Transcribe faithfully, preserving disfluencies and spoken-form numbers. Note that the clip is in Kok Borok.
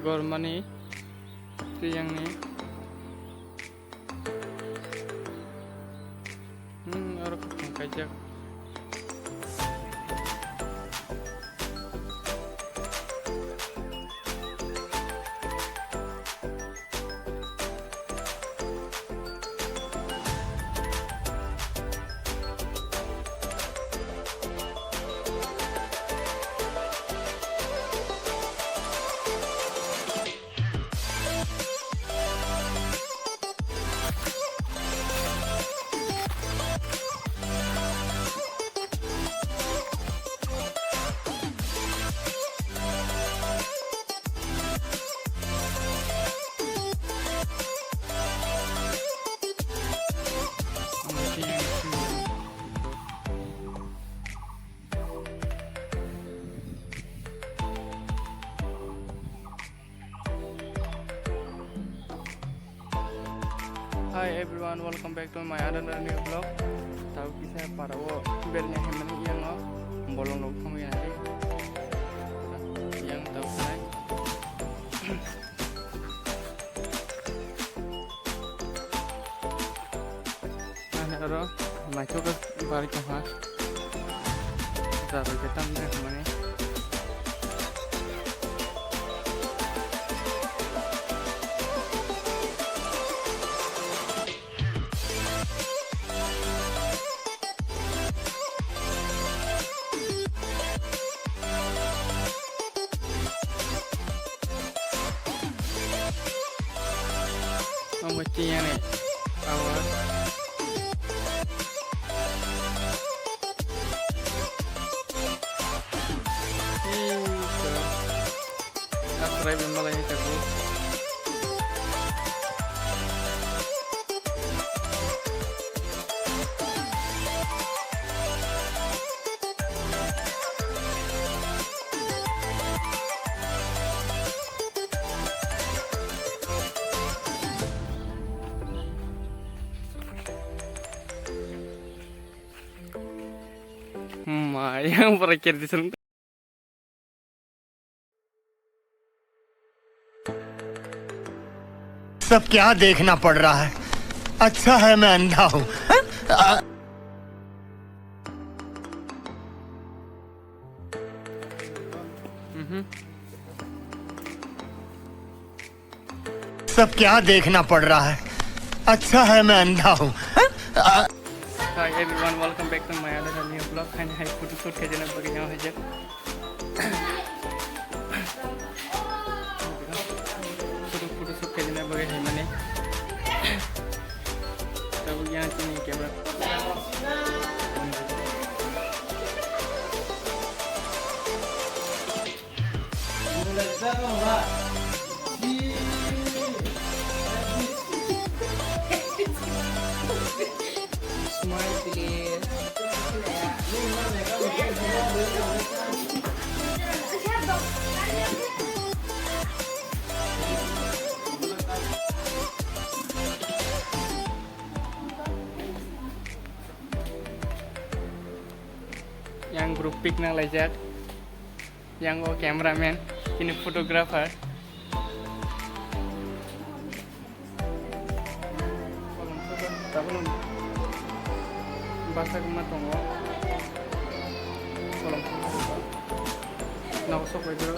Gormani, tiyangni. Hmm, oro khum kaijak. Hi everyone, welcome back to my another new vlog. Tau kisa parao berni hemani yango bolong rok thangwi nai. Yang tau khnai. Ani oro naithok bari tongkha. Jaro je tamni hwnmani. Omo chiyani power. Ih, so. Subscribe malai ni tabu. Ma, yang pura kiri di sana. सब क्या देखना पड़ रहा है? अच्छा है मैं अंधा हूँ। Mhm. सब क्या देखना पड़ रहा है? अच्छा है मैं अंधा हूँ। Hi everyone, welcome back to my other new vlog. Ani hai photo shoot khaijana bagwi yang haijak. Photo, photo shoot khaijana bagwi hai mane. Tabuk yang chini camera. Smile, please. Yang group pic nang laijak. Yang o cameraman, ini photographer. Tabuk basa guma tongo. Kolom. Nokosok bai bro.